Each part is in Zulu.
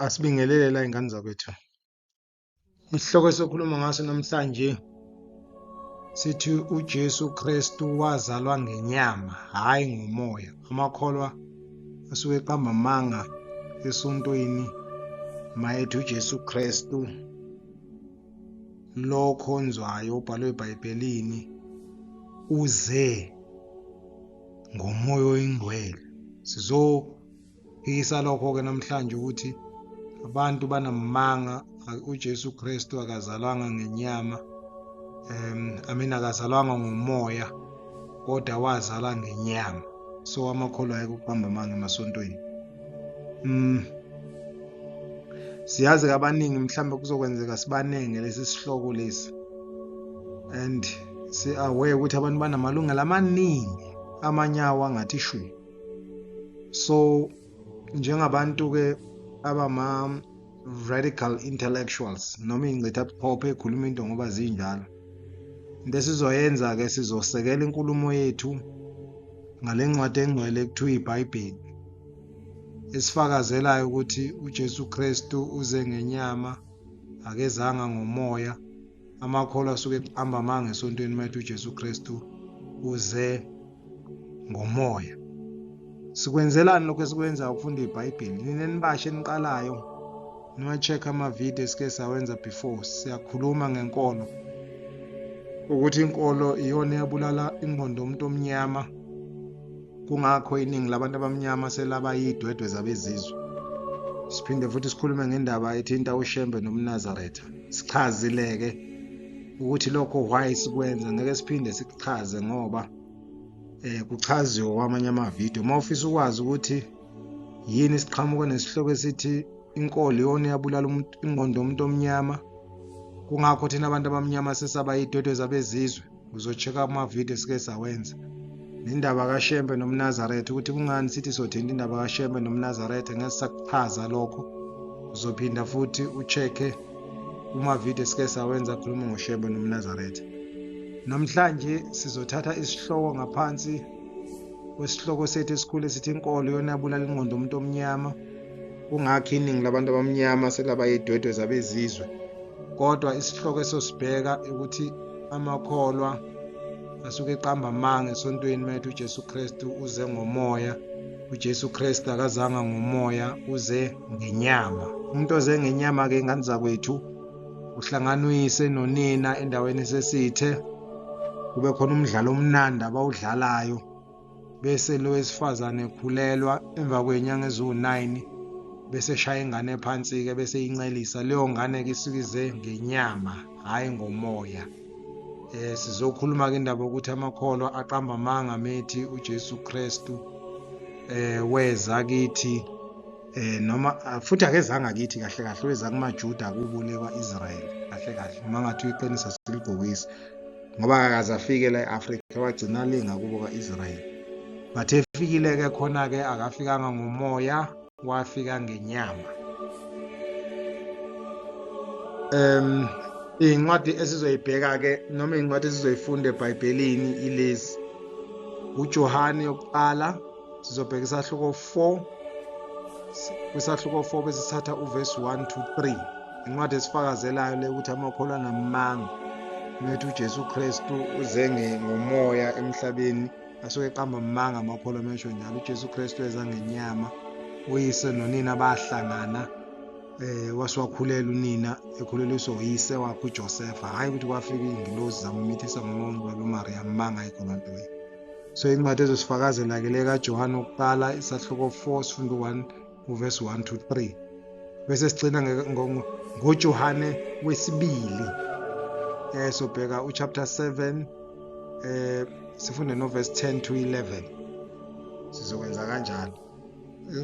Asibingelele la ingane zakwethu. Isihloko esizokhuluma ngaso namhlanje sithi uJesu Kristu wazalwa ngenyama, hhayi ngomoya. Amakholwa asuke eqamba amanga esontweni mayethi uJesu Kristu lo okhonzwayo obhalwe eBhayibhelini uze ngomoya oyingcwele. Sizophikisa lokho-ke namhlanje ukuthi abantu banamanga, uJesu Kristu akazalwanga ngenyama, I mean akazalwanga ngomoya kodwa wazalwa ngenyama. So amakholwa ayeke ukuqamba amanga emasontweni. Siyazi kabaningi mhlawumbe kuzokwenzeka sibanenge lesi sihloko lesi, and si-aware ukuthi abantu banamalungelo amaningi, amanye awo angathi shu. So njengabantu-ke abama-radical intellectuals noma iy'ngcithabuchopho ey'khuluma into ngoba zinjalo, into esizoyenza-ke sizosekela inkulumo yethu ngale ncwadi engcwele ekuthiwa iBhayibheli, esifakazelayo ukuthi uJesu Kristu uze ngenyama, akezanga ngomoya. Amakholwa asuke eqamba amanga esontweni uma ethi uJesu Kristu uze ngomoya. Sikwenzelani lokho esikwenzayo ukufunda iBhayibheli? Nina enibasha eniqalayo niwa-check amavidiyo esike sawenza before, siyakhuluma ngenkolo ukuthi inkolo iyona eyabulala ingqondo yomuntu omnyama, kungakho iningi labantu abamnyama selaba yidwedwe zabezizwe. Siphinde futhi sikhulume ngendaba ethinta uShembe nomNazaretha. Sichazile-ke ukuthi lokho why sikwenza, ngeke siphinde sikuchaze ngoba kuchaziwe kwamanye amavidiyo. Uma ufisa ukwazi ukuthi yini siqhamuke nesihloko esithi inkolo iyona eyabulala ingqondo yomuntu omnyama, kungakho thina abantu abamnyama sesaba yidwedwe zabezizwe, uzo-check-a amavidiyo esike sawenza. Nendaba kaShembe nomNazaretha, ukuthi kungani sithi sothinta indaba kaShembe nomNazaretha, ngeke sisakuchaza lokho. Uzophinda futhi u-check-e kumavidiyo esike sawenza akhuluma ngoShembe nomNazaretha. Namhlanje sizothatha isihloko ngaphansi kwesihloko sethu esikhulu esithi inkolo iyona yabulala ingqondo yomuntu omnyama, kungakho iningi labantu abamnyama selaba yidwedwe zabezizwe. Kodwa isihloko esosibheka ukuthi amakholwa asuke eqamba amanga esontweni mayethi uJesu Kristu uze ngomoya. uJesu Kristu akazanga ngomoya, uze ngenyama. Umuntu oze ngenyama-ke ingane zakwethu uhlangana uyise nonina endaweni esesithe, kube khona umdlalo omnandi abawudlalayo, bese lo wesifazane ekhulelwa emva kwey'nyanga eziwu-9, bese eshaya ingane phansi-ke, bese eyincelisa. Leyo ngane-ke isuke ize ngenyama, hhayi ngomoya. Sizokhuluma-ke indaba yokuthi amakholwa aqamba amanga methi uJesu Kristu weza kithi, noma futhi akezanga kithi kahle kahle, weza kumaJuda kubo le kwa-Israyeli kahle kahle, uma ngathi uyiqinisa siligqokisa, ngoba akakaze afike la e-Afrika, wagcina le ngakubo ka-Israyeli. But efikile-ke khona-ke akafikanga ngomoya, wafika ngenyama. Iy'ncwadi esizoyibheka-ke noma iy'ncwadi esizoyifunda eBhayibhelini ilezi: uJohane yokuqala, sizobheka isahluko 4, kwisahluko 4 bese sithatha uvesi 1 to 3. Incwadi esifakazelayo le ukuthi amakholwa anamanga methi uJesu Kristu uze ngomoya emhlabeni, asuke eqamba amanga amakholwa mesho njalo. uJesu Kristu eza ngenyama, uyise nonina bahlangana, wasiwakhulela unina ekhuleliswa uyise wakhe uJosefa, hhayi ukuthi kwafika iy'ngilozi zamumithisa ngomoya uMariya, amanga ayikho loo nto leyo. So incwadi ezosifakazela-ke le kaJohane wokuqala isahluko 4 sifunde u-1 uvesi 1 to 3, bese sigcina ngoJohane wesibili, sobheka uchapter 7, sifunde novesi 10 to 11. Sizokwenza kanjalo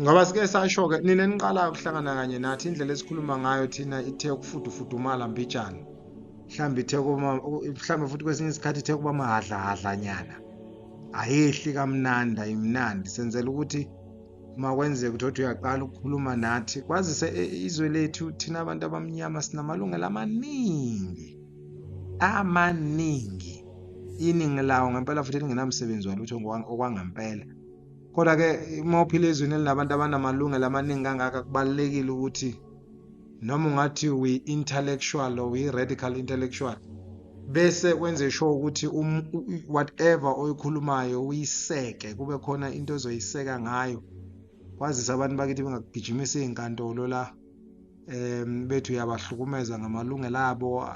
ngoba sike sasho-ke nina eniqalayo ukuhlangana kanye nathi, indlela esikhuluma ngayo thina ithe ukufudufudumala mbijana, mhlawumbe ithe kuma, mhlawumbe futhi kwesinye isikhathi ithe kuba mahadlahadlanyana, ayehli kamnandi, ayimnandi. Senzela ukuthi uma kwenzeka ukuthi uthi uyaqala ukukhuluma nathi, kwazise izwe lethu thina abantu abamnyama sinamalungelo amaningi, amaningi, iningi lawo ngempela futhi lingenamsebenzi walutho okwangempela. Kodwa-ke uma uphila ezweni elinabantu abanamalungelo amaningi kangaka, kubalulekile ukuthi noma ungathi we-intellectual or we-radical intellectual, bese wenze sure ukuthi whatever oyikhulumayo uyiseke, kube khona into ozoyiseka ngayo, kwazise abantu bakithi bengakugijimisa iy'nkantolo la, bethi uyabahlukumeza ngamalungelo abo.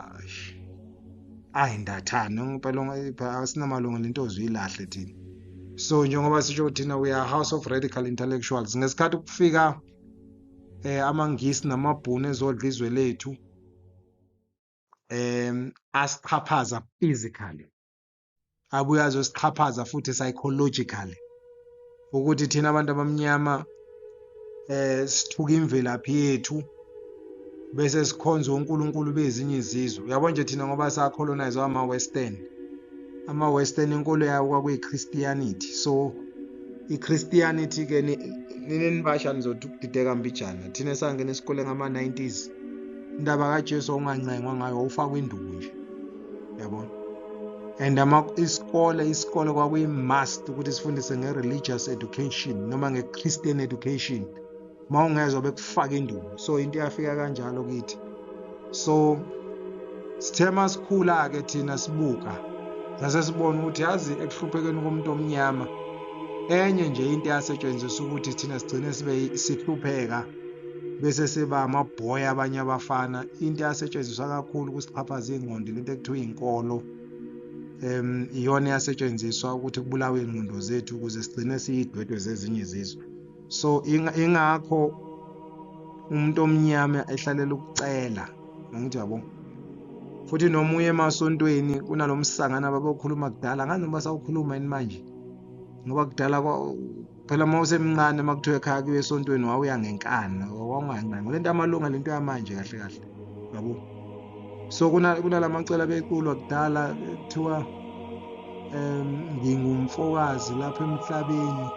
Ayindathane ngempela, asinamalungelo, into ozuyilahle thina. So njengoba sisho thina, we are house of radical intellectuals. Ngesikhathi kufika amaNgisi namabhunu ezodla izwe lethu, asixhaphaza physically, abuye azosixhaphaza futhi psychologically, ukuthi thina abantu abamnyama sithuka imvelaphi yethu bese sikhonza onkulunkulu bezinye izizwe. Uyabo nje thina, ngoba sa-colonize ama-Western, ama-Western inkolo yawo kwakuyi-Christianity. So i-Christianity-ke, nina nibasha nizothi ukudideka mbijana. Thina sangena isikole ngama-90s, indaba kaJesu ungancengwa ngayo, wawufakwa induku nje, yabona. And isikole kwakuyi-must ukuthi sifundise nge-religious education noma nge-Christian education. Uma ungezwa, bekufaka induku. So into iyafika kanjalo kithi. So sithe masikhula-ke thina, sibuka, sase sibona ukuthi yazi, ekuhluphekeni komuntu omnyama, enye nje into eyasetshenziswa ukuthi thina sigcine sibe sihlupheka bese siba amabhoya abanye abafana, into eyasetshenziswa kakhulu ukusixhaphaza iy'ngqondo, lento ekuthiwa inkolo. Iyona eyasetshenziswa ukuthi kubulawe iy'ngqondo zethu ukuze sigcine siyidwedwe zezinye izizwe. So ingakho umuntu omnyama ehlalela ukucela, angithi yabo. Futhi noma uye emasontweni, kunalo msangano ababekhuluma kudala ngani, noma basawukhuluma yini manje, ngoba kudala phela uma usemncane, uma kuthiwa ekhaya kuyiwe esontweni, wawuya ngenkani, wawungancengi lento amalunga, lento yamanje kahle kahle, yabo. So kunalamacala beculwa kudala, kuthiwa ngingumfokazi lapha emhlabeni,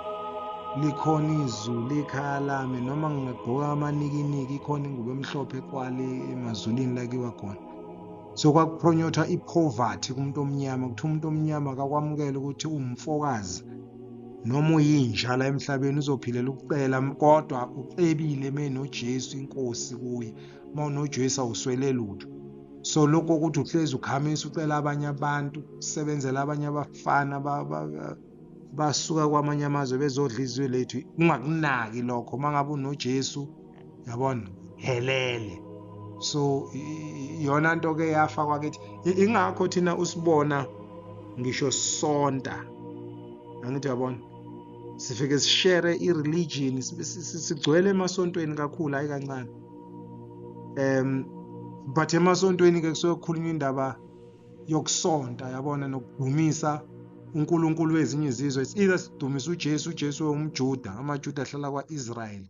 likhona izulu ikhaya lami, noma ngingagqoka amanikiniki, ikhona ingubo emhlophe ekwale emazulwini la kuyiwa khona. So kwaku-promote-wa i-poverty kumuntu omnyama, kuthiwa umuntu omnyama akakwamukele ukuthi uwumfokazi noma uyinja la emhlabeni, uzophilela ukucela, kodwa ucebile menoJesu inkosi kuye. Uma unoJesu awuswele lutho. So lokho ukuthi uhlezi ukhamisa, ucela abanye abantu, usebenzela abanye abafana basuka kwamanye amazwe bezodla izwe lethu, ungakunaki lokho. Uma ngabe unoJesu, yabona, helele. So iyona nto ke yafakwa kithi. Ingakho thina usibona ngisho sonta, angithi uyabona, sifike sishare i-religion, sigcwele emasontweni kakhulu, hayi kancane. But emasontweni ke kusuke kukhulunywa indaba yokusonta, yabona, nokudumisa uNkulunkulu wezinye izizwe. It's either sidumisa uJesu, uJesu umJuda, amaJuda ahlala kwa-Israel,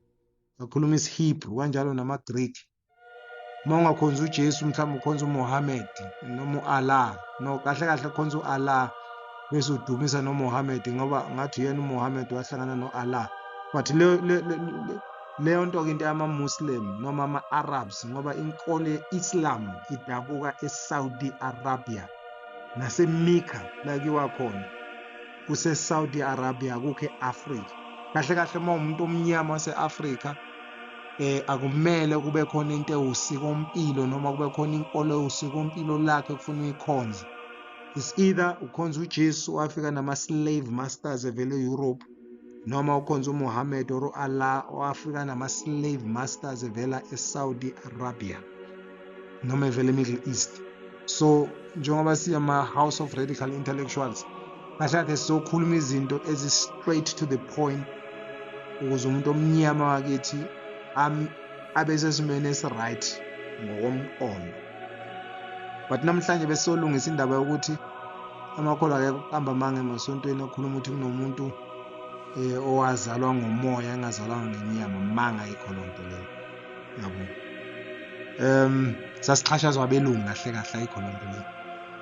akhuluma isiHebrew, kanjalo namaGreek. Uma ungakhonzi uJesu, mhlawumbe ukhonza uMohammed noma u-Allah. No, kahle kahle ukhonza u-Allah bese udumisa noMohammed, ngoba ngathi uyena uMohammed wahlangana no-Allah. But leyo nto-ke into yama-Muslim noma ama-Arabs, ngoba inkolo ye-Islam idabuka e-Saudi Arabia naseMecca, la kuyiwa khona kuse-Saudi Arabia, akukho e-Afrika. Kahle kahle, uma umuntu omnyama wase-Afrika, akumele kube khona into ewusikompilo noma kube khona inkolo ewusikompilo lakhe kufuna uyikhonze. It's either ukhonza uJesu wafika nama-slave masters evele e-Europe, noma ukhonza uMuhammad or u-Allah owafika nama-slave masters evela e-Saudi Arabia noma evela e-Middle East. So njengoba siyama-house of radical intellectuals, kahle kahle sizokhuluma izinto ezi-straight to the point ukuze umuntu omnyama wakithi abe sesimeni esi-right ngokomqondo. But namhlanje besizolungisa indaba yokuthi amakholwa akekho ukuqamba amanga emasontweni akhuluma ukuthi kunomuntu owazalwa ngomoya, engazalwanga ngenyama. Manga, ayikho loo nto leyo, yabo. Sasixhashazwa abelungu kahle kahle, ayikho loo nto leyo.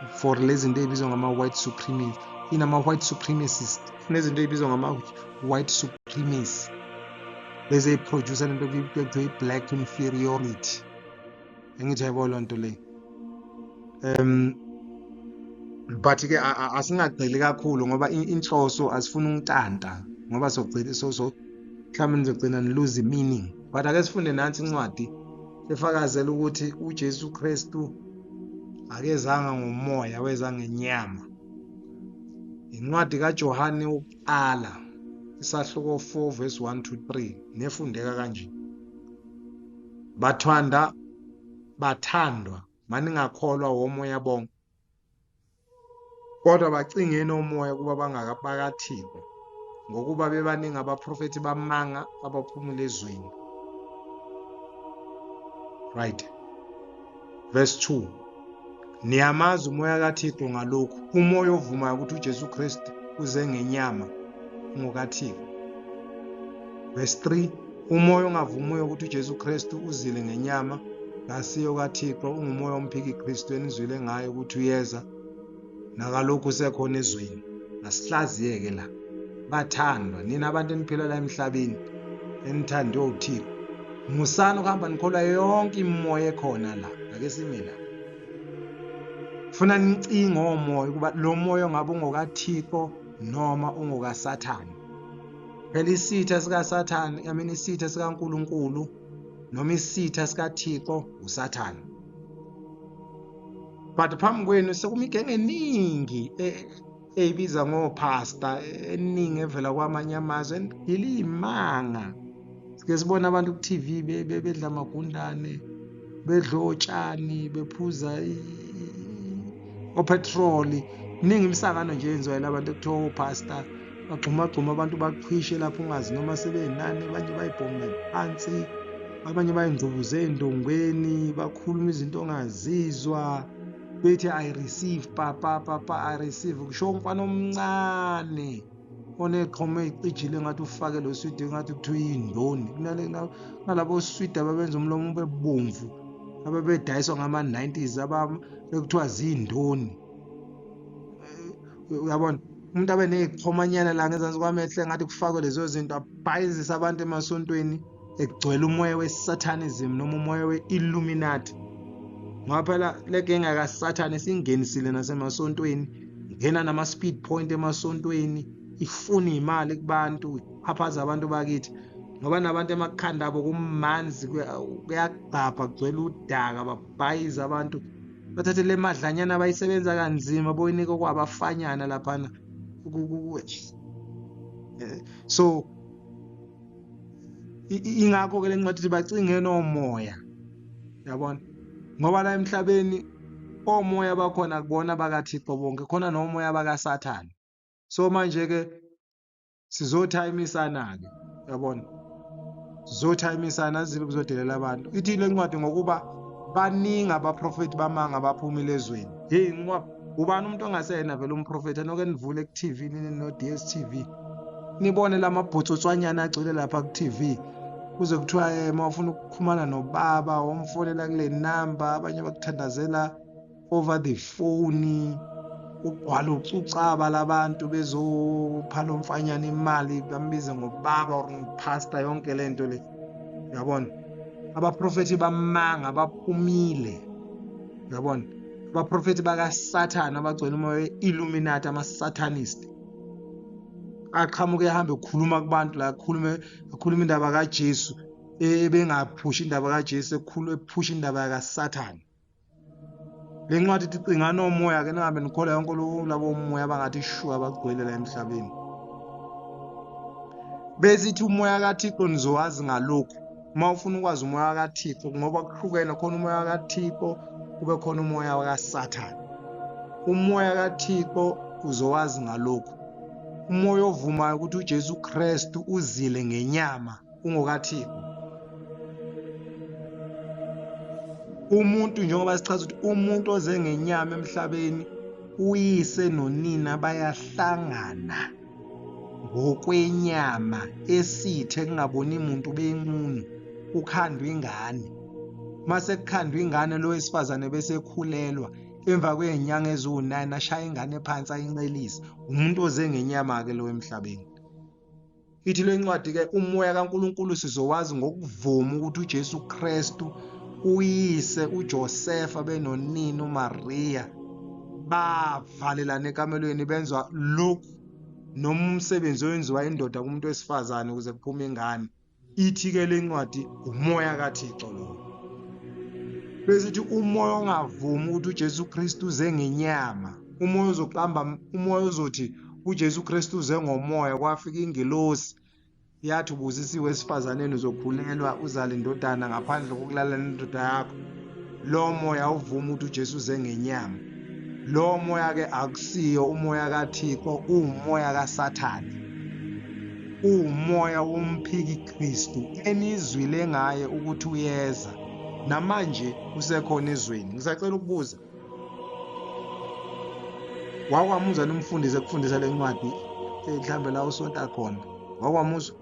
For lezi zinto ey'bizwa ngama-white supremacy, inama-white supremacist, kunezinto ey'bizwa ngama-white supremacy, lezi ey'produce lento ekuthiwa i-black inferiority, engithi yayibona loo nto leyo. But ke asingagxili kakhulu, ngoba inhloso asifuni ukuntanta. Ngoba sogcina so mhlawumbe nizogcina ni-lose meaning. But ake sifunde nansi incwadi efakazela ukuthi uJesu Kristu akezanga ngomoya, weza ngenyama. Incwadi kaJohane wokuqala isahluko 4 verse 1 to 3 nefundeka kanje: Bathanda bathandwa, maningakholwa womoya bonke, kodwa bacingeni omoya kuba bangakabakaThixo, ngokuba bebaningi abaprofethi bamanga abaphumule ezweni. Right. Verse 2. Niyamazi umoya kaThixo ngalokhu, umoya ovumayo ukuthi uJesu Kristu uze ngenyama ungokaThixo. Verse 3. Umoya ongavumiyo ukuthi uJesu Kristu uzile ngenyama kasiyo kaThixo, ungumoya omphiki Kristu enizwile ngaye ukuthi uyeza, nakalokhu usekhona ezweni. Asihlaziyeke la. Bathandwa, nina abantu eniphila la emhlabeni enithandwe uThixo, musani ukuhamba nikholwa yonke imimoya ekhona la. Ake sime la. Funa nicinge omoya ukuba lo moya ongabe ungokaThixo noma ungokaSathane. Phela isitha sikaSathane, I mean isitha sikaNkulunkulu noma isitha sikaThixo uSathane. But phambi kwenu sekumi igenge eningi eyibiza ngophasta, eningi evela kwamanye amazwe, ngiliyimanga. Sike sibone abantu ku-TV bedla amagundane, bedla otshani, bephuza opetroli. Iningi imisangano nje yenziwa yila bantu ekuthiwa ophasta, bagxumagxuma abantu baqhwishe lapho ungazi noma sebenani, abanye bayibhombe phansi, abanye bayingqubuze ey'ndongweni, bakhuluma izinto ongazizwa, bethi I receive papa papa I receive. Kusho umfana omncane oneqhoma ey'cijile engathi ufake lo swidi engathi kuthiwa iy'ndoni. Kunalabo swidi ababenza umlomo ube bomvu ababedayiswa ngama-90s ekuthiwa ziy'ndoni. Uyabona umuntu abe ney'qhomanyana la ngezansi kwamehlo engathi kufakwe lezo zinto, abhayizise abantu emasontweni egcwele umoya we-satanism noma umoya we-illuminati. Ngoba phela le genge kaSathane singenisile nasemasontweni, ingena nama-speed point emasontweni, ifuna imali kubantu, iphaphaza abantu bakithi. Ngoba nabantu emakhanda abo kumanzi, kuyagqabha, kugcwele udaka, babhayiza abantu, bathathe le madlanyana abayisebenza kanzima boyinika okwabafanyana laphana. So ingakho ke le ncwadi ithi bacinge nomoya, yabona, ngoba la emhlabeni omoya bakhona kubona bakaThixo bonke, khona nomoya bakaSathane. So manje ke sizothayimisana ke, yabona, sizothayimisana azile kuzodelela abantu. Ithi le ncwadi ngokuba baningi abaprofethi bamanga abaphumile ezweni. Hey, ngoba ubani umuntu ongaseyena vele umprofethi? Anoke nivule ku-TV no DStv nibone lamabhotsotswanyana agcwele lapha ku-TV, kuze kuthiwa uma ufuna ukuxhumana nobaba womfonela kule namba, abanye bakuthandazela over the phone, ugcwala ucucaba labantu bezopha lo mfanyana imali, bambize ngobaba or ngopastor, yonke lento le, uyabona. Abaprofethi bamanga baphumile, uyabona, abaprofethi bakaSathane abagcwele umoya we-Illuminati, ama-satanist aqhamuke ehambe ekhuluma kubantu la, akhulume akhuluma indaba kaJesu ebengaphushi indaba kaJesu, ephusha indaba kaSathane. Le ncwadi ithi cingani omoya ke, ningabe nikholwa yonke labo moya abangathi shu abagcwele la emhlabeni. Bese ithi umoya kaThixo nizowazi ngalokhu. Uma ufuna ukwazi umoya kaThixo, ngoba kuhlukene, khona umoya kaThixo kube khona umoya kaSathane. Umoya kaThixo uzowazi ngalokhu: umoya ovumayo ukuthi uJesu Kristu uzile ngenyama ungokaThixo. Umuntu, njengoba sichaza ukuthi umuntu oze ngenyama emhlabeni, uyise nonina bayahlangana ngokwenyama esithe kungaboni umuntu, benqunu, ukhandwa ingane. Mase kukhandwa ingane, lo wesifazane bese ekhulelwa, emva kwey'nyanga eziwu-9 ashaya ingane phansi ayincelise. Umuntu oze ngenyama-ke lo emhlabeni. Ithi le ncwadi-ke umoya kaNkulunkulu sizowazi ngokuvuma ukuthi uJesu Kristu uyise uJosefa benonina uMaria bavalelana ekamelweni, benzwa lokhu noma umsebenzi owenziwa indoda kumuntu wesifazane ukuze kuphume ingane. Ithi-ke le ncwadi umoya kaThixo lowo. Bese ithi umoya ongavumi ukuthi uJesu Kristu uze ngenyama, umoya ozoqamba, umoya ozothi uJesu Kristu uze ngomoya, kwafika ingelosi yathi ubusisiwe esifazaneni uzokhulelwa uzale indodana ngaphandle kokulala nendoda yakho. Lo moya uvuma ukuthi uJesu uze ngenyama. Lo moya ke akusiyo umoya kaThixo, uwumoya kaSathane. Uwumoya womphiki Kristu enizwile ngaye ukuthi uyeza. Namanje usekhona ezweni. Ngisacela ukubuza. Wakwamuzwa nomfundisi ekufundisa le ncwadi mhlambe la usonta khona. Wakwamuzwa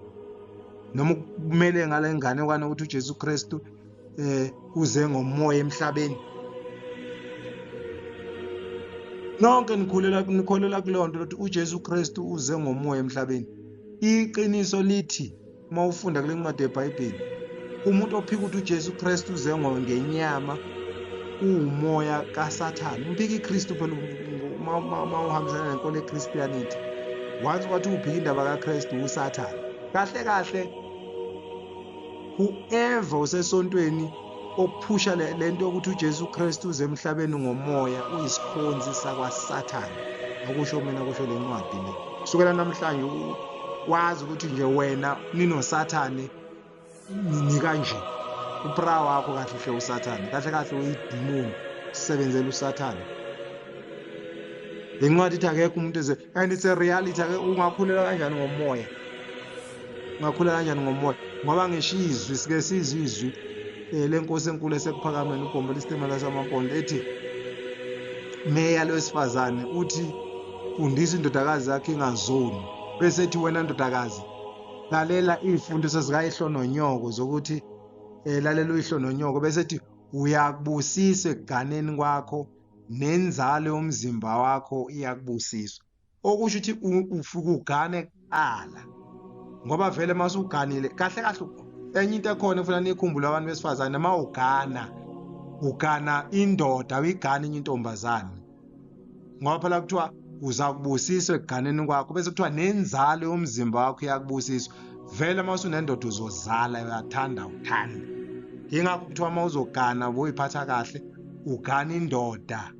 noma kumele ngale ngane kwana ukuthi uJesu Kristu uze ngomoya emhlabeni. Nonke nikhulela nikholelwa kuleyo nto ukuthi uJesu Kristu uze ngomoya emhlabeni. Iqiniso lithi uma ufunda kule ncwadi yeBhayibheli, umuntu ophika ukuthi uJesu Kristu uze ngenyama uwumoya kaSathane. Umphika iKristu phela uma uhambisana nenkolo yeChristianity. Once kwathi uphika indaba kaKristu uSathane. Kahle kahle whoever usesontweni ophusha lento yokuthi uJesu Kristu uze emhlabeni ngomoya uyisikhonzi sakwaSathane. Akusho mina, kusho le ncwadi le. Kusukela namhlanje wazi ukuthi nje wena ninoSathane nikanje. Upra wakho kahle hle uSathane, kahle kahle uyidimoni, sisebenzela uSathane. Le ncwadi ithi akekho umuntu eze, and it's a reality. Ake ungakhulela kanjani ngomoya? Ungakhula kanjani ngomoya? Ngoba ngisho izwi sike sizwe izwi lenkosi enkulu esekuphakameni uGombo lisitimela samampondo ethi meya lowesifazane uthi fundisa indodakazi yakhe ingazoni, bese ethi wena ndodakazi lalela iy'fundiso zikayihlo nonyoko zokuthi lalela uyihlo nonyoko, bese ethi uyakubusiswa ekuganeni kwakho nenzalo yomzimba wakho iyakubusiswa. Okusho ukuthi ufike ugane kuqala, ngoba vele uma usuganile kahle kahle enye into ekhona efuna nikhumbule abantu besifazane, uma ugana ugana indoda uyigana enye intombazane, ngoba phela kuthiwa uzakubusiswa ekuganeni kwakho, bese kuthiwa nenzalo yomzimba wakho iyakubusiswa. Vele uma usunendoda uzozala, uyathanda uthanda. Yingakho kuthiwa uma uzogana boyiphatha kahle, ugana indoda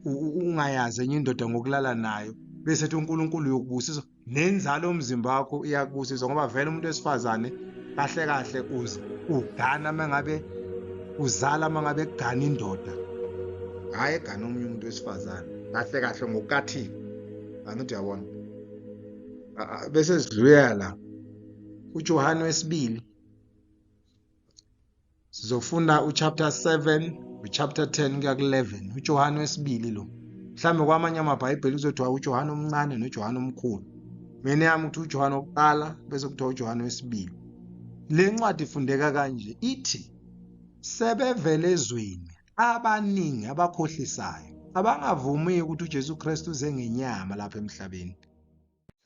ungayazi enye indoda ngokulala nayo, bese ethi uNkulunkulu uyokubusisa nenzalo yomzimba wakho iyakubusisa, ngoba vele umuntu wesifazane kahle kahle ugana mangabe uzala, mangabe egana indoda, hhayi egana omunye umuntu wesifazane, kahle kahle ngokukathini. Angithi uyabona? Bese sidlulela la uJohane wesibili, sizofunda uchapter 7 uchapter 10 kuya ku-11. uJohane wesibili lo, mhlawumbe kwamanye amabhayibheli kuzothiwa uJohane omncane noJohane omkhulu. Mina yami ukuthi uJohane wokuqala bese kuthiwa uJohane wesibili. Le ncwadi ifundeka kanje, ithi sebevele ezweni abaningi abakhohlisayo abangavumiyo ukuthi uJesu Kristu uze ngenyama lapha emhlabeni.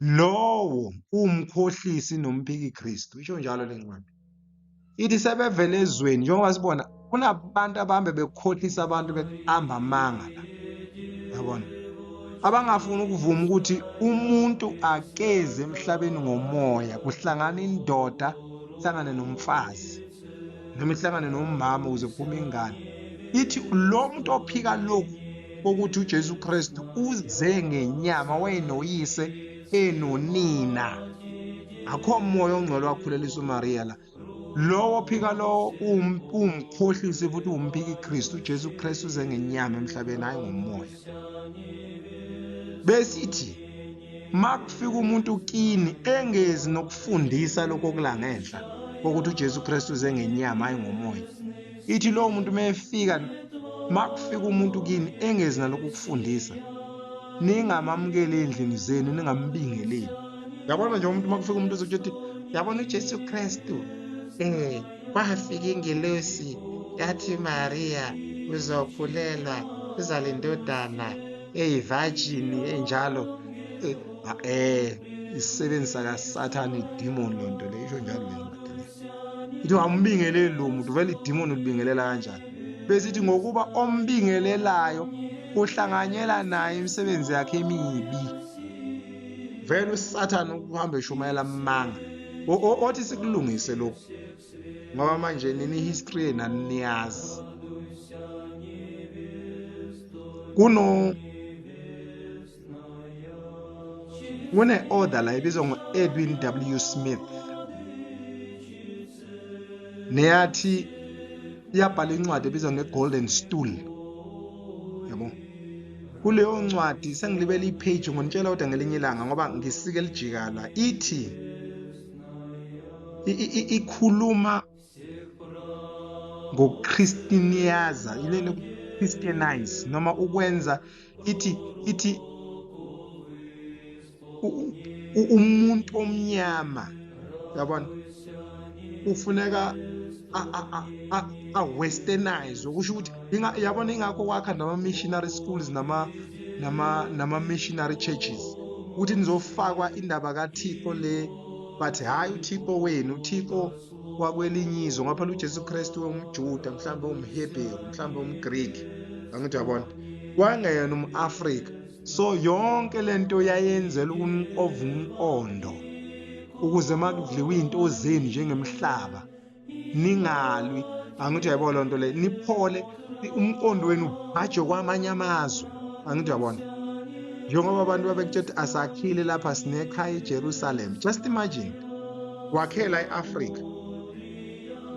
Lowo uwumkhohlisi nomphiki Kristu. Isho njalo le ncwadi. Ithi sebevele ezweni, njengoba sibona kunabantu abahambe bekhohlisa abantu beqamba amanga la. Yabona? Abangafuni ukuvuma ukuthi umuntu akeze emhlabeni ngomoya, kuhlangana indoda, ihlangane nomfazi, noma ihlangane nomama ukuze kuphume ingane. Ithi lo muntu ophika lokhu kokuthi uJesu Kristu uze ngenyama, wayenoyise enonina, akho moya ongcwele wakhulelisa uMaria la. Lowo ophika lowo uwumkhohlisi futhi uwumphiki Kristu. uJesu Kristu uze ngenyama emhlabeni, hayi ngomoya. Besithi makufika umuntu kini engezi nokufundisa lokho okula ngenhla kokuthi uJesu Kristu uze ngenyama hayi ngomoya, ithi lowo muntu mayefika, makufika umuntu kini engezi nalokhu kufundisa, ningamamukeli endlini zenu, ningambingeleli. Yabona nje umuntu makufika umuntu uzokuthi yabona uJesu Kristu kwafika ingelosi yathi Maria uzokhulelwa uzale indodana eyi-virgin enjalo, isisebenzi sakaSathane, idemon lo nto le. Isho njalo le ncwadi le, ithi awumbingeleli lo muntu, vele idemon ulibingelela kanjani? Bese ithi ngokuba ombingelelayo uhlanganyela naye imisebenzi yakhe emibi. Vele uSathane ukuhamba eshumayela amanga. Othi sikulungise lokhu ngoba manje nini history yenu aniyazi. Kuno kune-order la ebizwa ngo-Edwin W Smith neyathi iyabhala incwadi ebizwa nge-Golden Stool, yabo. Kuleyo ncwadi sengilibele ipage, ngonitshela kodwa ngelinye ilanga ngoba ngisike lijikala. Ithi ikhuluma ngokuChristiniyaza, ilento Christianize noma ukwenza, ithi umuntu omnyama, yabona, ufuneka a-westernize, okusho ukuthi, yabona, ingakho kwakha nama-missionary schools nama-missionary churches ukuthi nizofakwa indaba kaThixo le, but hhayi uThixo wenu, uThixo wakwelinye izwe, ngoba phela uJesu Kristu umJuda, mhlawumbe umHebheru, mhlawumbe umGreek, angithi uyabona, wangeyena um-Afrika. So yonke lento yayenzela ukuniqova umqondo ukuze makudliwa izinto zenu njengemhlaba ningalwi, angithi uyayibona loo nto leyo, niphole, umqondo wenu ubhajwe kwamanye amazwe, angithi uyabona. Njengoba abantu babekutshela ukuthi asakhile lapha, sinekhaya eJerusalem. Just imagine, wakhela i-Afrika,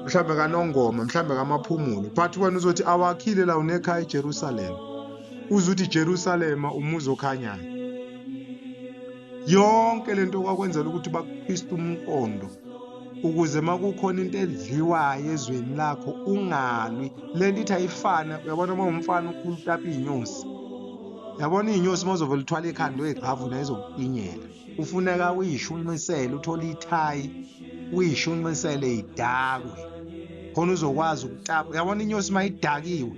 mhlambe kaNongoma, mhlambe kaMaphumulo, but wena uzothi awakhile la, unekhaya eJerusalem, uzuthi Jerusalema umuzi okhanyayo. Yonke lento kwakwenzela ukuthi bakukhwiste umqondo ukuze makukhona into edliwayo ezweni lakho ungalwi. Lento ithi ayifane, uyabona, uma umfana ukhulu utapa iy'nyosi, yabona, iy'nyosi uma uzovela uthwala ikhanda uyigqavuna izokupinyela. Ufuneka uyishunqisele, uthole ithayi uyishunqisele idakwe khona uzokwazi ukutapa. Uyabona, inyosi uma idakiwe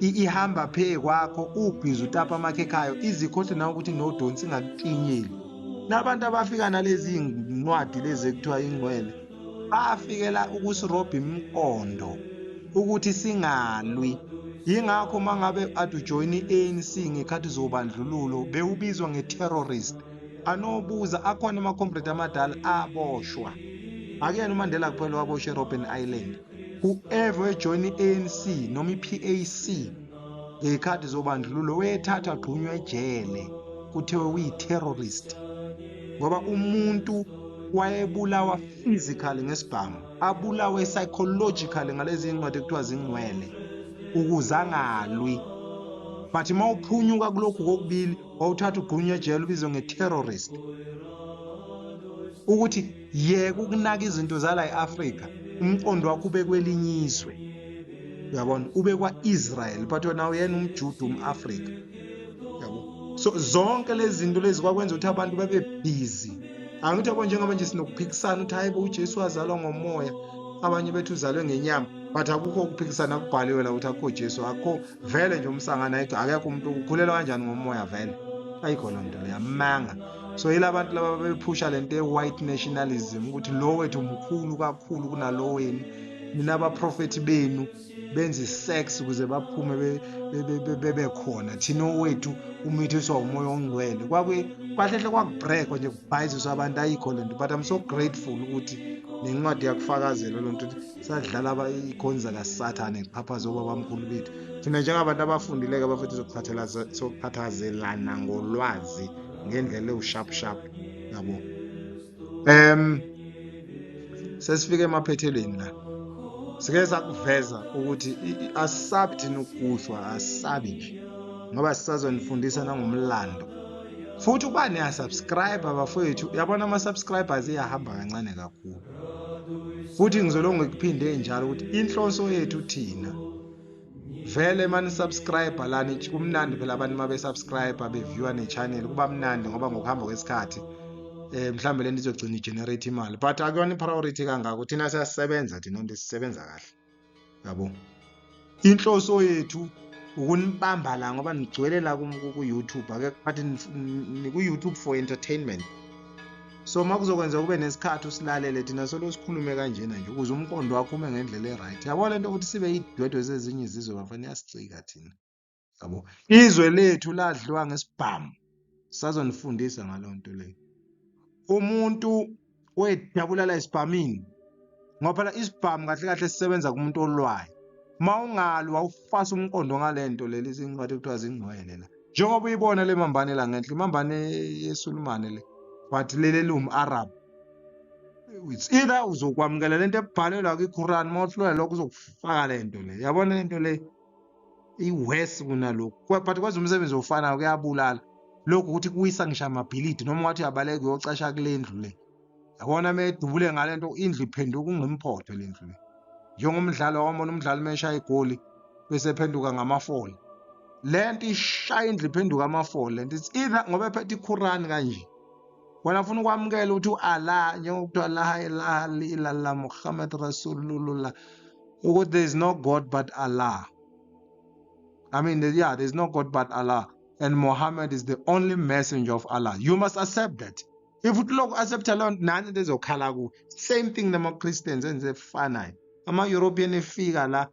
ihamba phe kwakho, ubhizi utapa amakhekhayo, izikhohle nawe ukuthi nodonsi ingakutinyeli. Nabantu abafika nalezi ncwadi lezi ekuthiwa ingcwele bafikela ukusirobha imiqondo ukuthi singalwi. Yingakho uma ngabe ade ujoyina i-ANC ngekhathi zobandlululo bewubizwa nge-terrorist. Anobuza, akhona ama-comrade amadala aboshwa. Akuyena uMandela kuphela owaboshwa eRobben Island. Whoever ejoyina i-ANC noma i-PAC ngey'khathi zobandlululo wethathwa agqunywa ejele kuthiwe uyi-terrorist, ngoba umuntu wayebulawa physically ngesibhamu, abulawe psychologically ngalezi ncwadi ekuthiwa zingcwele ukuze angalwi. But uma uphunyuka kulokhu kokubili wawuthatha ugqunywe ejele ubizwe nge-terrorist. Ukuthi yeka ukunaka izinto zala e-Afrika, umqondo wakho ube kwelinye izwe, uyabona, ube kwa-Israel, but wena uyena umJuda, um-Afrika, yabo. So zonke lezi zinto lezi kwakwenza ukuthi abantu babe busy. Angithi yabo, njengoba nje sinokuphikisana ukuthi hayi bo, uJesu wazalwa ngomoya, abanye bethu uzalwe ngenyama, but akukho ukuphikisana kubhaliwe la ukuthi akukho Jesu, akukho vele nje umsangano, ayikho, akekho umuntu ukhulelwa kanjani ngomoya vele, ayikho loo nto leyo, amanga. So yila bantu laba bephusha lento ye-white nationalism ukuthi lo wethu mkhulu kakhulu kunalo wenu, nina abaprofethi benu benza i-sex ukuze baphume bebe khona, thina owethu umithiswa umoya ongcwele. Kwahlehle kwakubrekwa nje, kubhayiziswa abantu, ayikho lento. But I'm so grateful ukuthi nencwadi yakufakazela loo nto, ukuthi sadlala ikhonza kaSathane kuxhaphaza obabamkhulu bethu. Thina njengabantu abafundile-ke abafethu sokuqhathazelana ngolwazi ngendlela ewu-sharp sharp, yabo. Sesifike emaphethelweni la, sike sakuveza ukuthi asisabi thina ukugushwa, asisabi nje ngoba sisazonifundisa nangomlando futhi. Uba niyasubscribe abafowethu, yabona, ama-subscribers iyahamba kancane kakhulu, futhi ngizolonge ngikuphinde njalo ukuthi inhloso yethu thina vele mani subscribe lani, kumnandi phela abantu uma besubscribe beviewa ne-channel, kuba mnandi ngoba ngokuhamba kwesikhathi mhlawumbe lento izogcina igenerate imali, but akuyona i-priority kangako. Thina siyasebenza, thina nto sisebenza kahle, yabo. Inhloso yethu ukunibamba la ngoba nigcwele la ku-YouTube, ake but niku-YouTube for entertainment. So uma kuzokwenza kube nesikhathi usilalele thina solo sikhulume kanjena nje ukuze umqondo wakho ume ngendlela e-right, yabo. Lento ukuthi sibe yidwedwe zezinye izizwe, bafana, iyasicika thina, yabo. Izwe lethu ladliwa ngesibhamu, sazonifundisa ngaleyo nto leyo. Umuntu wedabula la esibhamini, ngoba phela isibhamu kahle kahle sisebenza kumuntu olwayo. Uma ungalwa ufasa umqondo ngale nto leli zingathi kuthiwa zingcwele la. Njengoba uyibona le mambane la ngenhla, imambane yeSulumane le, but leli liwum-Arab. It's either uzokwamukela lento ebhalelwa kwi-Quran, uma uhlula lokho uzokufaka le nto le. Yabona le nto le i-worse kunalokhu, but kwenza umsebenzi ofanayo, kuyabulala. Lokhu ukuthi kuwisa ngisho amabhilidi, noma ungathi uyabaleka uyocasha kule ndlu le. Yabona uma edubule ngale nto, indlu iphenduka ungimphotho le ndlu le. Njengomdlalo wabona umdlali uma eshaya igoli bese ephenduka ngamafoli. Le nto ishaya indlu iphenduka amafoli le nto. It's either ngoba ephethe iQuran kanje. Wena ufuna ukwamukela ukuthi u-Allah, njengokuthiwa la ilaha illallah Muhammad Rasulullah, ukuthi there is no God but Allah. I mean, yeah, there is no God but Allah, and Muhammad is the only messenger of Allah. You must accept that. If uthi lokhu accept leyo nto, nani into ezokhala kuwe. Same thing nama-Christians enze efanayo. Ama-European efika la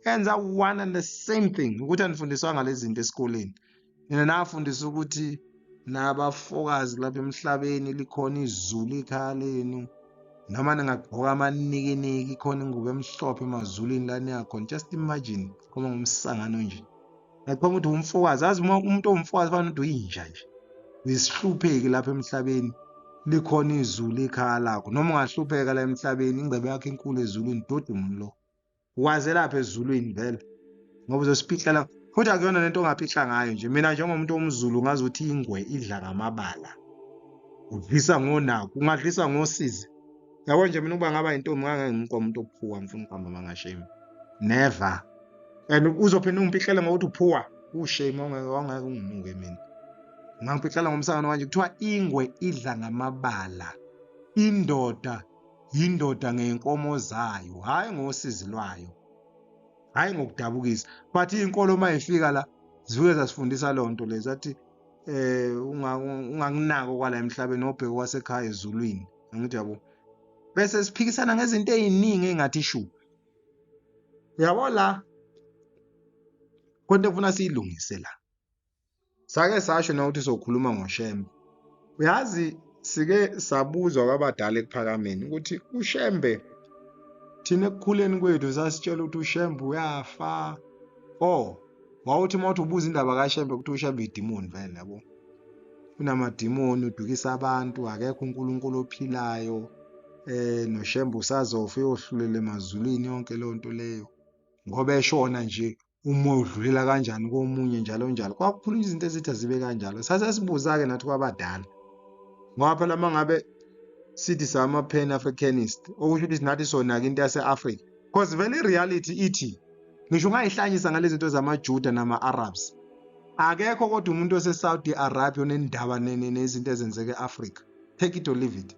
enza one and the same thing, ukuthi anifundiswanga lezi zinto esikoleni. Nina nafundiswa ukuthi nabafokazi lapha emhlabeni likhona izulu ikhaya lenu, noma ningagqoka amanikiniki khona ingubo emhlophe emazulwini la niyakhona. Just imagine khoma ngumsangano nje. Ngiyacabanga ukuthi umfokazi, azi umuntu owumfokazi fana ukuthi uyinja nje, uyisihlupheki lapha emhlabeni, likhona izulu ikhaya lakho. Noma ungahlupheka la emhlabeni, ingcebo yakho inkulu ezulwini. Dodi umuntu lo waze lapha ezulwini vele, ngoba uzosipihlela futhi akuyona lento ongapihla ngayo nje. Mina njengomuntu omZulu ngazi ukuthi ingwe idla ngamabala, udlisa ngonako, ungadlisa ngosizi. Yabo nje mina ukuba ngaba intombi ngangeke ngimqome umuntu ophuwa, ngifuna ukuqamba amanga, shame, never. And uzophinda ungipihlele ngokuthi uphuwa, ushame, ongeke unginuke mina. Ungangipihlela ngomsangano kanje. Kuthiwa ingwe idla ngamabala, indoda yindoda ngey'nkomo zayo, hhayi ngosizi lwayo, hhayi ngokudabukisa. But iy'nkolo uma y'fika la zifike zasifundisa leyo nto le, zathi ungakunaki okwala emhlabeni, obheke kwasekhaya ezulwini. Angithi yabo, bese siphikisana ngezinto ey'ningi ey'ngathi shu. Uyabo la konke kufuna siyilungise la. Sake sasho nokuthi sokhuluma ngoShembe. Uyazi sike sabuzwa kwabadala ekuphakameni ukuthi uShembe, thina ekukhuleni kwethu sasitshela ukuthi uShembe uyafa. Oh, wawuthi uma uthi ubuza indaba kaShembe ukuthi uShembe idimoni vele, yabo. Unamadimoni, udukisa abantu, akekho uNkulunkulu ophilayo. NoShembe usazofa uyohlulela emazulwini, yonke leyo nto leyo. Ngoba eshona nje umoya udlulela kanjani komunye, njalo njalo. Kwakukhulunywa izinto ezithi azibe kanjalo. Sase sibuza-ke nathi kwabadala, ngoba phela uma ngabe sithi sama-Pan Africanist, okusho ukuthi nathi sonaka into yase-Afrika, because vele i-reality ithi ngisho ungayihlanyisa ngalezi zinto zamaJuda nama-Arabs, akekho kodwa umuntu ose-Saudi Arabia onendaba nezinto ezenzeka e-Afrika. Take it or leave it.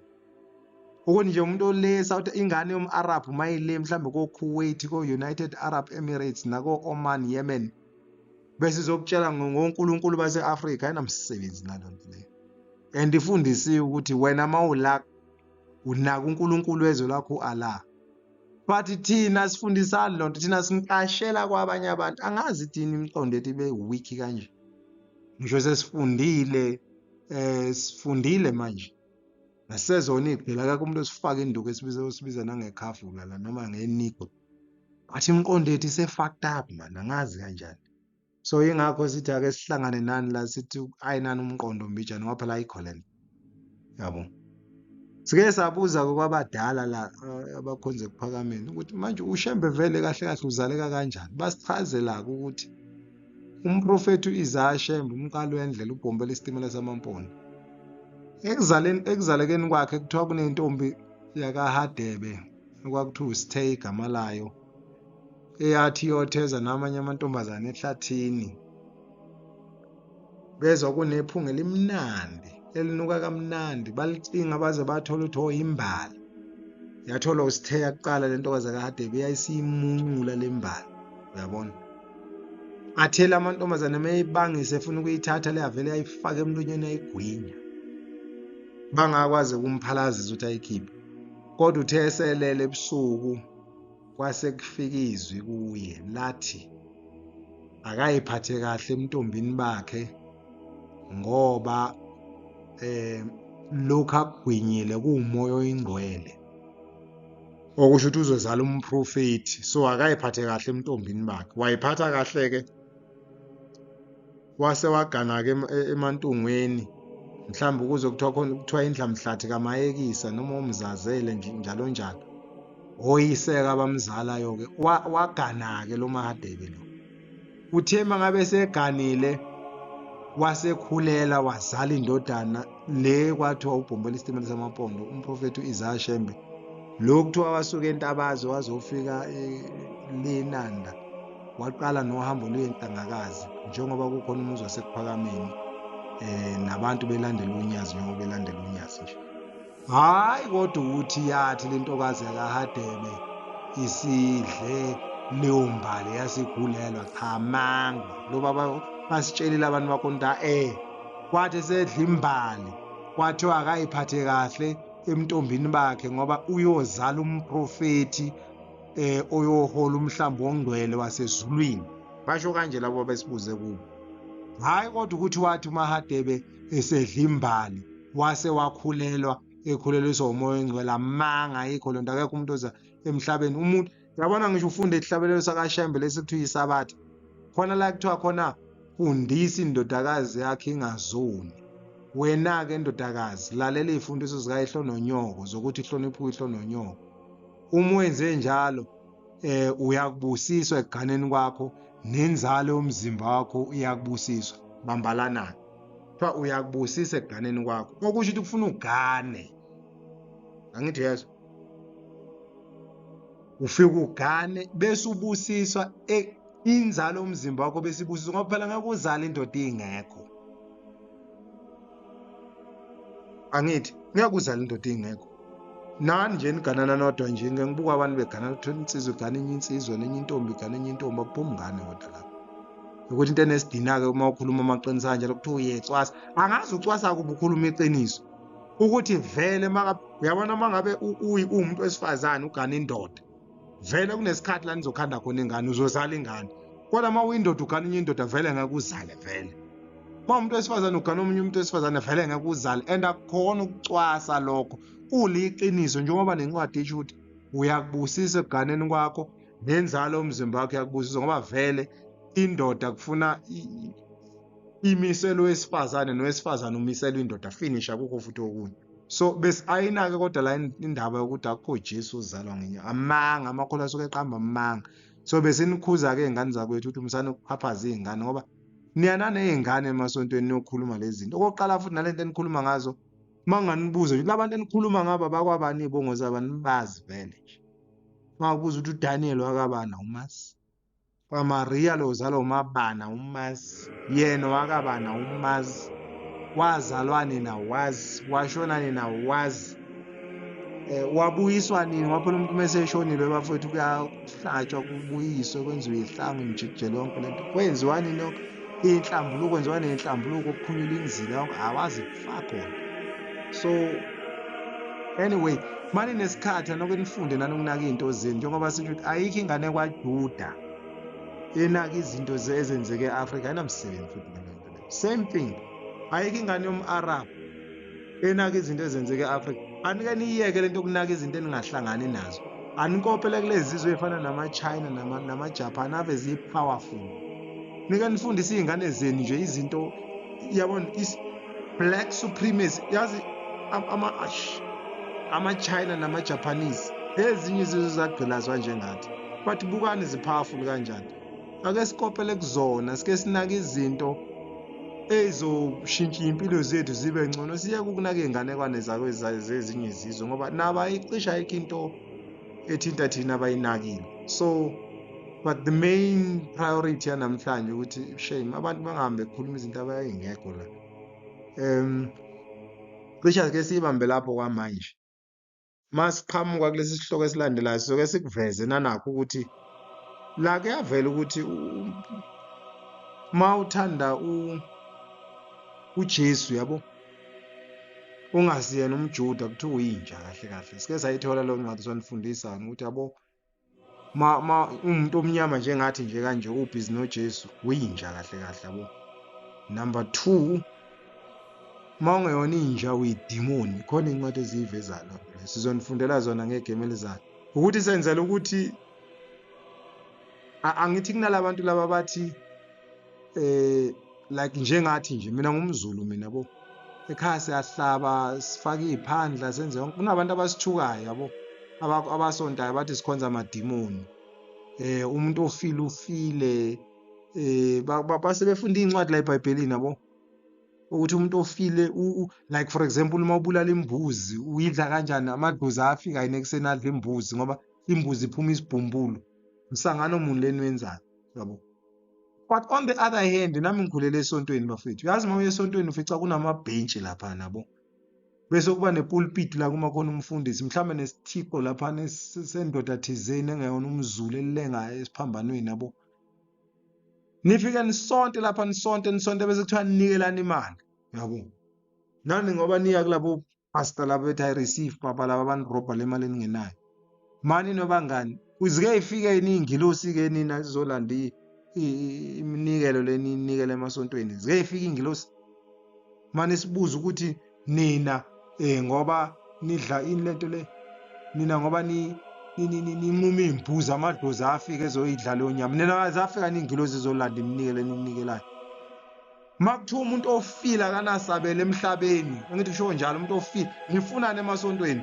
Ukuthi nje umuntu ole Saudi, ingane yom-Arab mayile mhlambe ko-Kuwait, ko-United Arab Emirates, nako-Oman, Yemen, bese izokutshela ngonkulunkulu base-Afrika, ayinamsebenzi naloo nto leyo. And ifundisiwe ukuthi wena mawula unaka uNkulunkulu wezwe lakho u-Allah. But thina sifundisani lonto, thina simqashela kwabanye abantu. Angazi thina imiqondo yethu ibe weak kanje. Ngisho sesifundile, sifundile manje. Nasezona igqila, akekho umuntu osifaka induku esibiza osibiza nangekhafula la noma ngenigo. But imiqondo yethu ise-fucked up man, angazi kanjani. So yingakho sithi ake sihlangane nani la, sithi ayinani umqondo mbijana, ngoba phela ayikho lento. Yabo. Sike sabuza kwabadala la abakhonze ekuphakameni ukuthi manje uShembe vele kahle kahle uzaleka kanjani. Basichazela ukuthi umprofethi uIsaiah Shembe umqali wendlela ubhombela isitimela samampondo. Ekuzalekeni kwakhe kuthiwa kunentombi yakaHadebe okwakuthiwa uSithe igama layo, eyathi iyotheza namanye amantombazane ehlathini. Bezwa kunephunga elimnandi elinuka kamnandi, balicinga baze bathola ukuthi oh imbali. Yatholwa uSithe yaqala le ntokazi kaHadebe, yayisiyimuncula le mbali, uyabona. Athela amantombazane mayibangise efuna ukuyithatha le, avele ayifake emlonyeni ayigwinya. Bangakwazi ukumphalazisa ukuthi ayikhiphe. Kodwa uthe eselele ebusuku kwase kufika izwi kuye lathi akayiphathe kahle emntombini bakhe, ngoba Lokhu akugwinyile kuwumoya oyingcwele, okusho ukuthi uzozala umprofethi. So akayiphathe kahle emntombini bakhe, wayiphatha kahle-ke wase wagana-ke emantungweni, mhlawumbe ukuze kuthiwa khona kuthiwa indlamhlathi kaMayekisa noma umzazele nje njalo njalo. Oyise-ke abamzalayo-ke wagana-ke lo Mahadebe lo. Uthe uma ngabe eseganile wasekhulela wazala indodana le kwathiwa ubhombela isitimela samapondo umprofethi u-Isaiah Shembe lo kuthiwa wasuka eNtabazi wazofika leNanda waqala nohambo lweNhlangakazi njengoba kukhona umuzi waseKuphakameni nabantu belandela uNyazi njengoba belandela uNyazi nje. Hhayi kodwa ukuthi yathi le ntokazi yakaHadebe isidle leyo mbali yasikhulelwa, cha manga. Lo baba basitshelile abantu bakhona ukuthi kwathi esedla imbali kwathiwa akayiphathe kahle emntombini bakhe ngoba uyozala umprofethi oyohola umhlambi ongcwele wasezulwini. Basho kanje labo besibuze kubo. Hhayi kodwa ukuthi wathi uMahadebe esedla imbali wase wakhulelwa ekhuleliswa umoya oyingcwele, amanga, ayikho lento, akekho umuntu oza emhlabeni. Umuntu yabona ngisho ufunde isihlabelelo sakaShembe lesi kuthiwa isabatha, khona la kuthiwa khona fundisa indodakazi yakhe ingazoni. Wena-ke ndodakazi lalela iy'fundiso zikayihlo nonyoko zokuthi hlonipha uyihlo nonyoko. Uma wenze njalo uyakubusiswa ekuganeni kwakho nenzalo yomzimba wakho iyakubusiswa. Bambalana-ke, kuthiwa uyakubusisa ekuganeni kwakho, okusho ukuthi kufuna ugane. Angithi uyezwa, ufike ugane bese ubusiswa inzalo yomzimba wakho bese ibusiswa, ngoba phela ngeke uzale indoda ingekho. Angithi ngeke uzale indoda ingekho. Nani nje niganana nodwa nje, ngeke ngibuka abantu begana, uthola insizwa igana enye insizwa nenye intombi igana enye intombi, akuphumi ngane kodwa lapho. Ukuthi into enesidina-ke uma ukhuluma amaqiniso kanjalo kuthiwa uyecwasa. Angazi ucwasa kuba ukhuluma iqiniso. Ukuthi vele uyabona uma ngabe uwumuntu wesifazane ugana indoda, vele kunesikhathi la nizokhanda khona ingane, uzozala ingane. Kodwa uma uyindoda ugana enye indoda vele ngeke uzale vele. Uma umuntu wesifazane ugana omunye umuntu wesifazane vele ngeke uzale, and akukhona ukucwasa lokho, kuliqiniso njengoba nencwadi isho ukuthi uyakubusisa ekuganeni kwakho nenzalo yomzimba wakho iyakubusisa, ngoba vele indoda kufuna imiselwe wesifazane nowesifazane umiselwe indoda, finish, akukho futhi okunye. So bese ayinake kodwa la indaba yokuthi akukho Jesu uzalwa ngenye, amanga, amakholwa asuke eqamba amanga. So bese nikhuza-ke iy'ngane zakwethu ukuthi musane ukuxhaphaza iy'ngane, ngoba niyana ney'ngane emasontweni niyokhuluma lezi zinto. Okokuqala futhi nalento enikhuluma ngazo, uma nganibuza nje labantu enikhuluma ngabo abakwabani iy'bongo zabo anibazi vele nje. Uma kubuza ukuthi uDaniel wakabani awumazi, kwaMaria lo uzalwa uMabana awumazi, yena wakabani awumazi, wazalwa nini awazi, washona nini awazi, wabuyiswa nini, ngoba phela umuntu uma eseshonile bafowethu kuyahlatshwa kubuyiswe kwenziwe ihlangu imjikijelo yonke lento, kwenziwa nini yonke inhlambuluko, kwenziwa nenhlambuluko kuphunyula inzila yonke, awazi kufa khona. So anyway, mani nesikhathi anoke nifunde nanokunaka iy'nto zenu, njengoba sisho ukuthi ayikho ingane kwaJuda enaka izinto ezenzeke e-Afrika, ayinamsebenzi futhi naleyo nto leyo. Same thing, ayikho ingane yom-Arab enaka izinto ezenzeke e-Afrika. Anike niyiyeke lento yokunaka izinto eningahlangani nazo. Anikopele kulezi zizwe ey'fana nama-China nama-Japan ave ziyi-powerful. Nike nifundise iy'ngane zenu nje izinto, yabona, black supremacy, yazi ama-China nama-Japanese, ezinye izizwe zagqilazwa njengathi, but bukani zi-powerful kanjani. Ake sikopele kuzona, sike sinake izinto ey'zoshintsha iy'mpilo zethu zibe ngcono, siyeke ukunaka iy'nganekwane zezinye izizwe, ngoba nabo ayicishe ayikho into ethinta thina abayinakile. So but the main priority yanamhlanje ukuthi shame abantu bangahambe bekhuluma izinto abayingekho la. Cishe ke siyibambe lapho kwamanje. Masiqhamuka kulesi sihloko esilandelayo sizoke sikuveze nanakho ukuthi la kuyavela ukuthi uma uthanda uJesu, yabo, ungasiyena umJuda kuthiwa uyinja kahle kahle. Sike sayithola leyo ncwadi sonifundisa ukuthi yabo ma umuntu omnyama njengathi nje kanje ubhizi noJesu uyinja kahle kahle, yabo. Number 2, Uma ungeyona inja uyidimoni. Khona iy'ncwadi eziyivezayo loo nto leyo. Sizonifundela zona ngegemu elizayo. Ukuthi senzela ukuthi angithi kunalabantu laba bathi like njengathi nje mina ngumZulu mina bo ekhaya siyahlaba sifake iy'phandla senze yonke kunabantu abasithukayo yabo abasontayo bathi sikhonza amadimoni umuntu ofile ufile base befunda iy'ncwadi la eBhayibhelini yabo ukuthi umuntu ofile like for example uma ubulala imbuzi uyidla kanjani amadlozi afika yini ekuseni adla imbuzi ngoba imbuzi iphuma isibhumbulu msangano muni leni wenzayo yabo. But on the other hand nami ngikhulele esontweni bafethu, uyazi uma uya esontweni ufica kunamabhentshi lapha nabo bese kuba nepulpit la kuma khona umfundisi mhlawumbe nesithixo lapha sendoda thizeni engeyona umZulu elilenga esiphambanweni yabo. Nifike nisonte lapha nisonte nisonte bese kuthiwa nikelani imali yabo. Nani ngoba niya kulabo pastor laba bethi I receive papa laba banirobha le mali eningenayo. Mani nobangani uzike ifike yini ingilosi ke nina izolanda iminikelo le ninikele emasontweni zike ifike ingilosi mane sibuza ukuthi nina ngoba nidla ini lento le nina ngoba ni ninquma iy'mbuzi amadlozi afike ezoyidla leyo nyama nina zafika niy'ngilozi izolanda iminikelo eninikelayo. Uma kuthiwa umuntu ofile akanasabelo emhlabeni angithi kusho njalo umuntu ofile nifunani emasontweni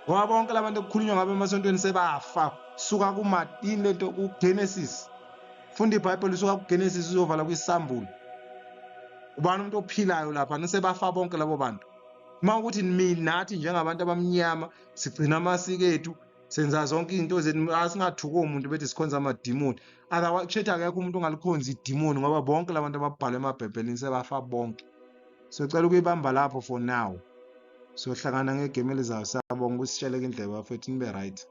ngoba bonke labantu okukhulunywa ngabo emasontweni sebafa suka kumatini lento kuGenesis funda iBhayibheli usuka kuGenesis uzovala kwisambulo ubani umuntu ophilayo lapha nisebafa bonke labo bantu uma ukuthi nathi njengabantu abamnyama sigcina amasiko ethu senza zonke izinto zethu asingathuki umuntu bethi sikhonza amadimoni otherwise kusho akekho umuntu ongalikhonza idimoni ngoba bonke labantu ababhalwe emabhebhelini sebafa bonke. Socela ukuyibamba lapho for now. Sohlangana ngegame elizayo. Siyabonga ukusitsheleka indlebe bafethu nibe right.